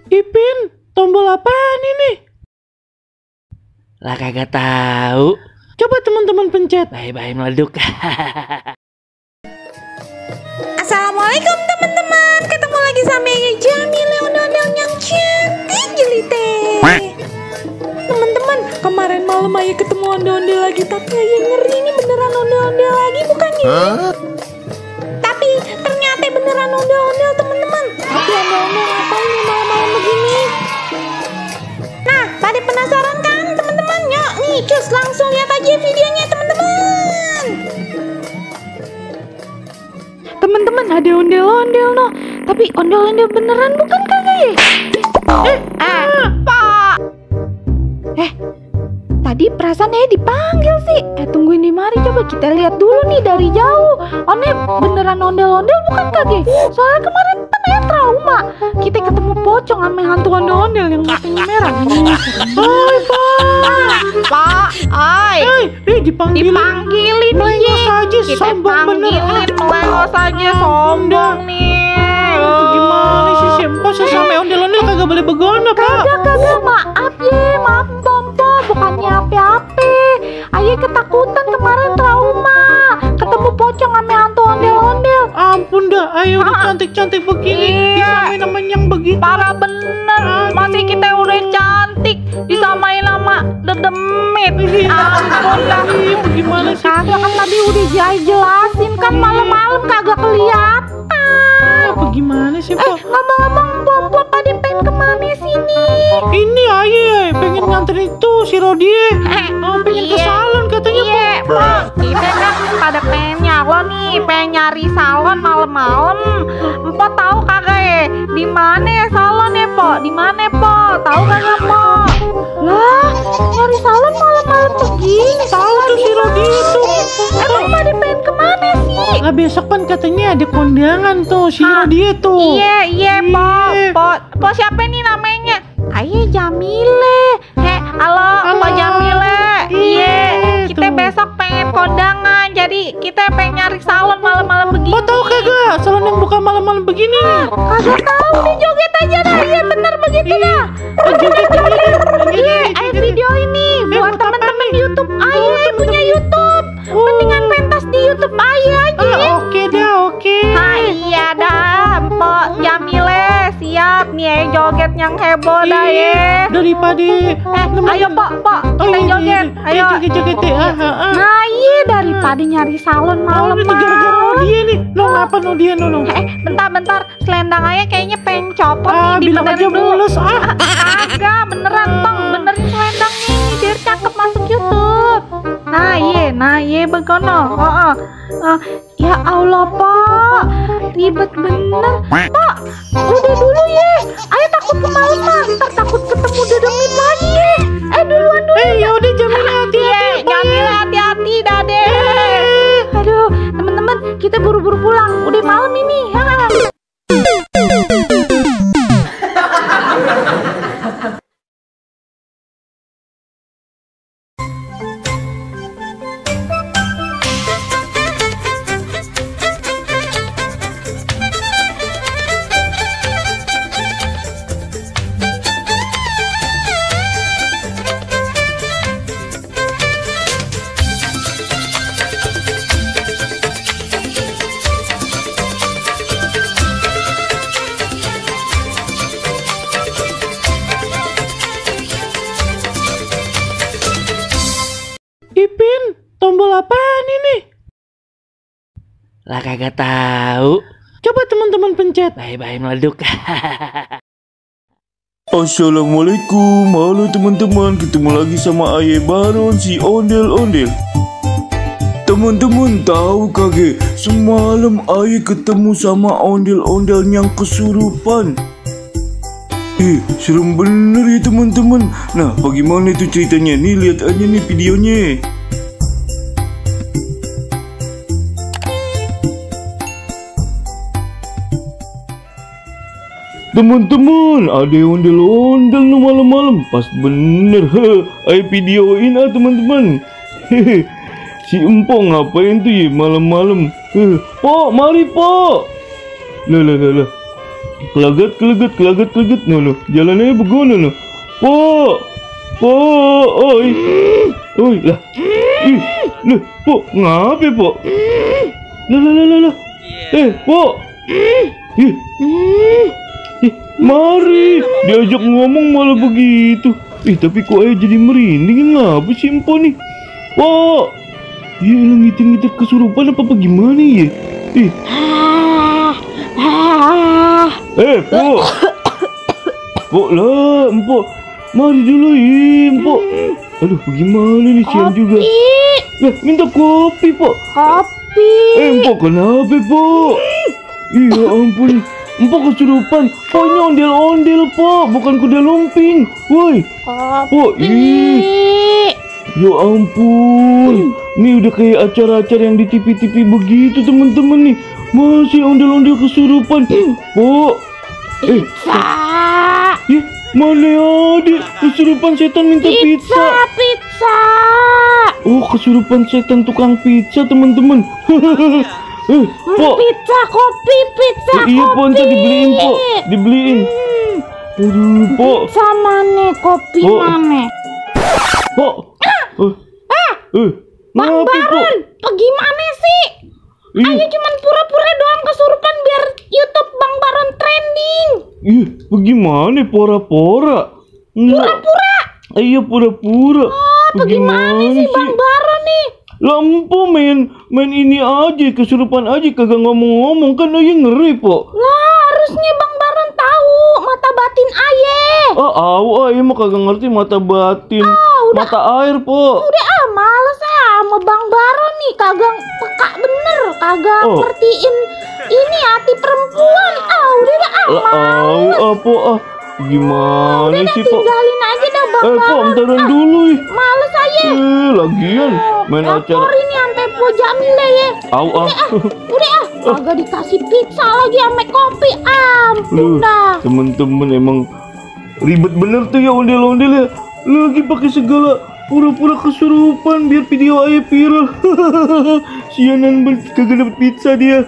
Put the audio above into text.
Ipin, tombol apaan ini? Lah kagak tahu. Coba teman-teman pencet. Bye-bye meleduk. Assalamualaikum teman-teman. Ketemu lagi sama Jamila, undang-undang yang cantik jelite. Teman-teman, kemarin malam Ayah ketemu ondel-ondel lagi. Tapi Ayah ngeri, ini beneran ondel-ondel lagi bukan ya? Tapi ternyata beneran ondel-ondel teman-teman. Tapi ondel-ondel ngapain nih malam-malam begini? Nah, pada penasaran kan teman-teman? Yuk nih, cus langsung lihat aja videonya teman-teman. Teman-teman, ada ondel-ondel no. Tapi ondel-ondel beneran bukan kagak ya? Pak. Tadi perasaan dipanggil sih. Tungguin di mari, coba kita lihat dulu nih dari jauh. Beneran ondel-ondel bukan kagak? Soalnya kemarin kan trauma. Kita ketemu pocong sama hantu ondel-ondel yang matanya merah. Hai Pak, dipanggilin Melengos aja, kita sombong bener. panggilin melengos aja, sombong nih. Gimana sih Sempo sesama ondel-ondel kagak boleh begono, Pak? Kagak, maaf ya, maaf Pompo, bukannya apa-apa. Ayah ketakutan kemarin trauma. Ketemu pocong sama hantu ondel-ondel. Ampun dah, ayo udah cantik-cantik begini disamain sama yang begitu. Parah bener, masih kita udah cantik disamain sama dedemit. Ampun dah. Gimana sih? Kagak kan tadi udah jelasin kan malam-malam kagak kelihatan. Bagaimana sih, Pak? Ngomong-ngomong, Pompo pada pengen kemana sini? Ini Ayah pengen nganterin itu si Rodi. Pengen ke salon katanya, Pak. Kita kan pada pengen nyalon nih, pengen nyari salon malam-malam. Empok tahu kagak ya? Di mana ya salon ya, Pok? Di mana, Pok? Tahu kagak, Pok? Lah, nyari salon malam-malam begini. Tahu tuh si Rodi itu. Emang pada pengen kemana sih? Lah besok kan katanya ada kondangan tuh si Rodi itu. Iya, Pok siapa nih namanya? Ayah Jamile. Halo, Pok Jamile. Iya, kita besok pengen kondangan. Jadi kita pengen nyari salon malam-malam begini. Kau tahu kagak salon yang buka malam-malam begini? Kagak tahu, nih joget aja dah. Iya bener begitu dah. Iya, ayah video ini buat teman-teman YouTube. Ayah punya YouTube. Mendingan pentas di YouTube ayah aja. Oke dah, oke. Iya dah, Pok Jamile siap nih joget yang heboh dah ya. Daripada Ayo Pok, kita joget. Ayo. Joget. Nah iya, daripada nyari salon malam. Ini gara-gara dia nih. Ngapa dia no? Bentar, selendang ayah kayaknya pengen copot nih, Bilang aja dibenerin dulu. mulus. Agak beneran Tong, benerin selendang nih biar cakep masuk YouTube. Nah iya begono. Ya Allah Pok, ribet bener. Pok, udah dulu ya. Ayo takut kemalaman, ntar takut ketemu dedemit lagi ya. Duluan. Ya udah Jamila hati-hati. Jamila hati-hati dah deh. Aduh, teman-teman, kita buru-buru pulang. Udah malam ini. Ipin, tombol apaan ini? Lah kagak tahu. Coba teman-teman pencet. Bye-bye meleduk. Assalamualaikum, halo teman-teman, ketemu lagi sama Ayah Baron si ondel-ondel. Teman-teman tahu kagak, semalam Ayah ketemu sama ondel-ondel yang kesurupan. Serem bener ya teman-teman. Nah, bagaimana itu ceritanya? Nih lihat aja nih videonya. Teman-teman, ada ondel-ondel nih malam-malam. Pas bener, ayo videoin teman-teman. Si Empok ngapain tuh ya malam-malam? Pok, mari Pok. Lah. Kelagat. No. Jalannya begono no. Po. Oi. Lah. Lah, Po, ngapain, Po? Lah. Po. Mari, diajak ngomong malah begitu. Tapi kok ayah jadi merinding, ngapa sih Empo nih? Po. Iya, ngitir-ngitir kesurupan apa gimana ya? Po. Po lah, Empo. Mari dulu, Empo. Aduh, bagaimana nih siang juga? Lah, minta kopi, Po. Kopi. Empo kenapa, Po? Iya ampun, Empo kesurupan. Po ini ondel-ondel, Po, bukan kuda lumping. Woi, Po, ya ampun. Ini udah kayak acara-acara yang di TV-TV begitu, teman-teman nih. Masih ondel-ondel kesurupan. Po. Pizza. Mana ada kesurupan setan minta pizza. Pizza. Oh, kesurupan setan tukang pizza, teman-teman. Po. Pizza, kopi, pizza, Iya, Po, kopi. ntar dibeliin, Po. Dibeliin. Aduh, Po. Pizza mana, kopi Po. mana? Po. Bang Ngapa, Po? Baron, gimana sih? Ayo cuman pura-pura doang kesurupan biar YouTube Bang Baron trending. Bagaimana pura-pura? Pura-pura? Iya, pura-pura. Gimana sih Bang Baron nih? Lampu main ini aja, kesurupan aja kagak ngomong-ngomong, kan aja ngeri, Po. Lah harusnya Bang Baron tahu mata batin aye. Ayah mah kagak ngerti mata batin. Mata air, Po. Udah males sama Bang Baron nih, kagak peka bener, kagak ngertiin ini hati perempuan. Udah males. Po, gimana sih, Po? Tinggalin aja dah Bang Po, Baron. bentaran dulu, Males aja. Lagian main acara. Laporin nih sampai Po Jamil deh ya. Udah kagak dikasih pizza lagi sama kopi. Ampun dah. Temen-temen emang ribet bener tuh ya ondel-ondel ya. Lagi pakai segala pura-pura kesurupan biar video ayah viral. Sianan banget kagak dapet pizza dia.